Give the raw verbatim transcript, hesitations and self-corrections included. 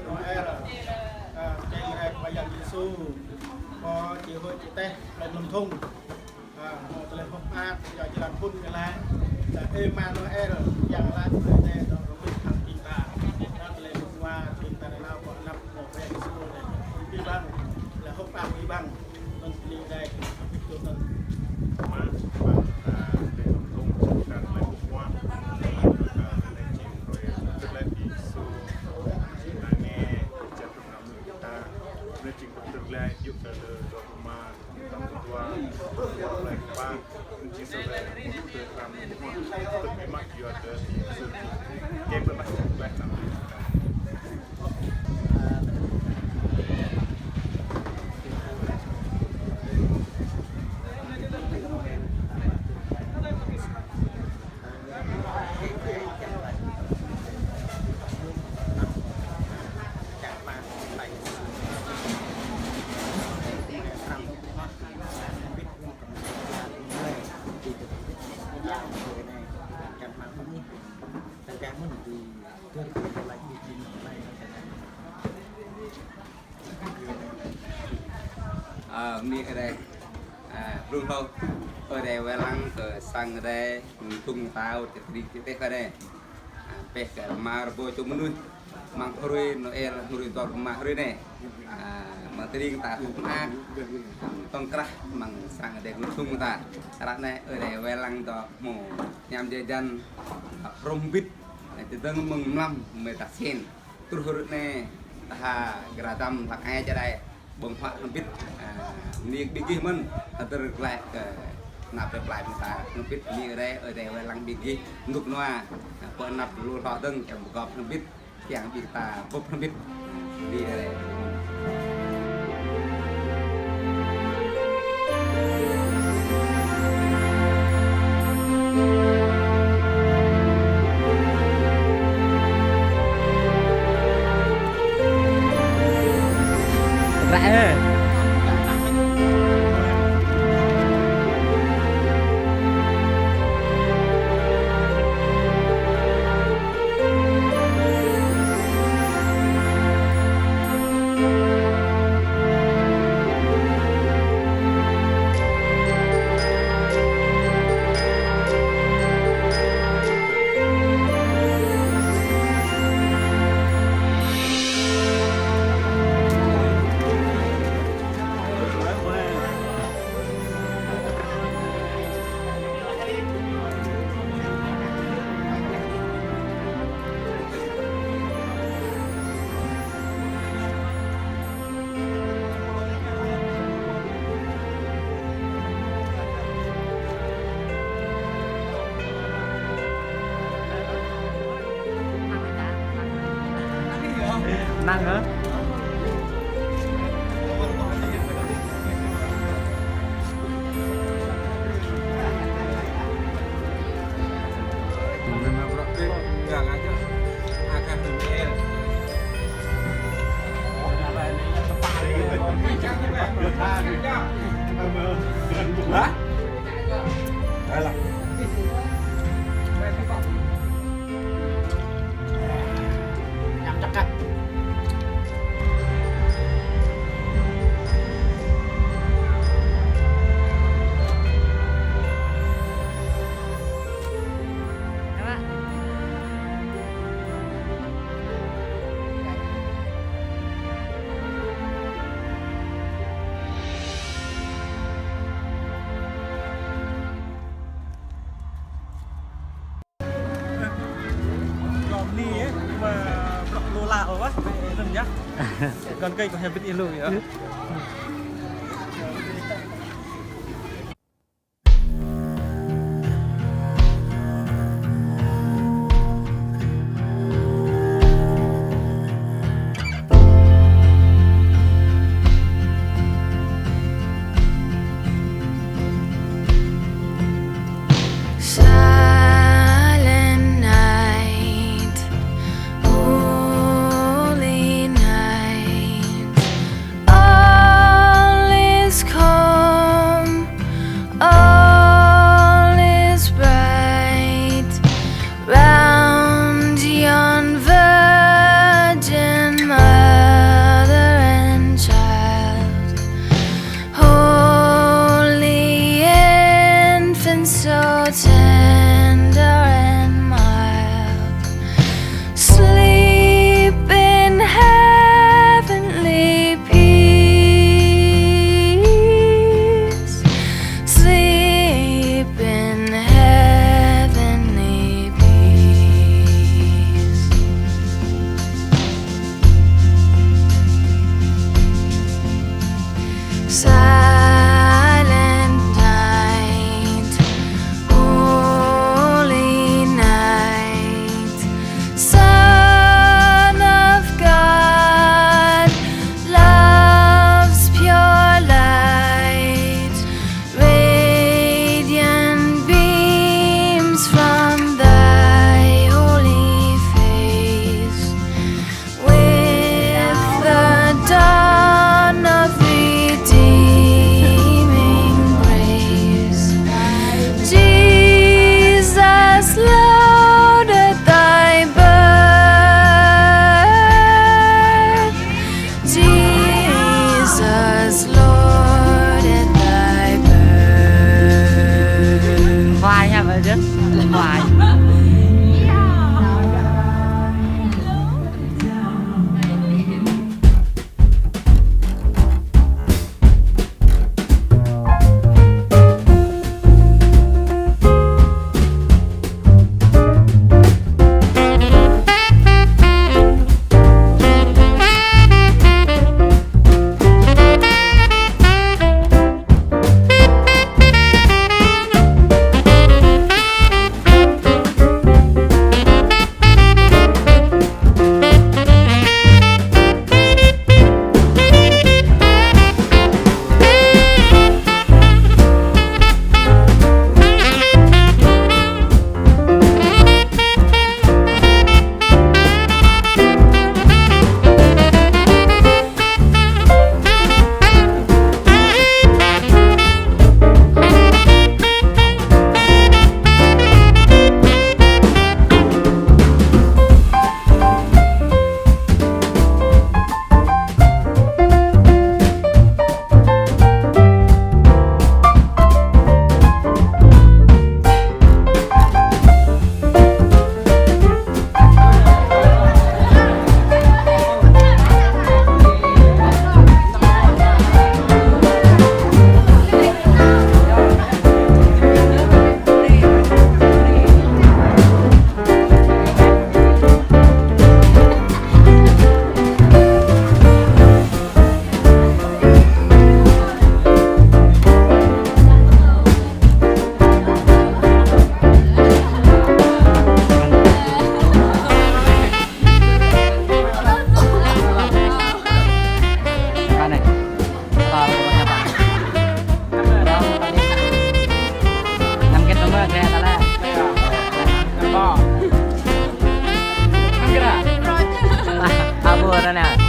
Noel, a, čem rai Khua Yang Yêsu, pô či huĭ či teh plơi Mlum Thung. A, hmâo tơlơi hơ̆k mơak, yua jơlan phŭn ñu laĭ. Tơlơi Emmanuel, Yang laĭ tơlơi Adai dŏ hăng ƀing ta. Tơlơi mơguah ƀing ta nanao pơ anăp Khua Yang Yêsu, tơlơi abih bang, tơlơi hơ̆k mơak abih bang. Anŭn bơni Adai, abih bang. Ơ, mơ̆ng Ơi Adai, a, blung hlâo, Ơi Adai wai lăng kơ sang Ơi Adai, Mlum Thung ta, či tring či teh kơ Ơi Adai. A, pĕ kơ mơ̆ng rơbâo čô mơnuih, mơ̆ng hrơi Noel, hrơi dua rơma hrơi anai. A, mơ̆ng tring ta hơ̆k mơak, a, tŏng krah mơ̆ng sang Ơi Adai Mlum Thung ta. Ră anai Ơi Adai wai lăng dŏ hmâo hiam jơlan, a, hrŏm hơbĭt, a, tơdang mơ̆ng mlam mơ̆ng ta sen. Truh hrơi anai, ta ha gơra dăm hlăk ai čơđai, ƀơ̆ng huă hrŏm hơbĭt, a, bơni ƀing gih mơ̆n, hơdơr glaĭ kơ anăp plơi pla ƀing ta hrŏm hơbĭt, bơni Ơi Adai, Ơi Adai wai lăng ƀing gih, rơnŭk rơnua, a, pơ anăp lu hloh dơ̆ng, kiăng pơgop hrŏm hơbĭt, kiăng ƀing ta bưp hrŏm hơbĭt, bơni Ơi Adai. Năng hả? Hah? Alah. Ñam cakap. Lom ni, ơ, mă brŏk lu la ôh, wah, anŭn yơh. Kŏn kơi kơ hơbĭt ih lu yơh. Silent night, holy night. Silent night, holy night, Son of God, love's pure light, radiant beams from thy holy face. With the dawn of redeeming grace, Jesus, Lord, at thy birth. Jesus, Lord, at thy birth. Khoai hă, ƀă jơ̆? Khoai. Abu, anŭn nă.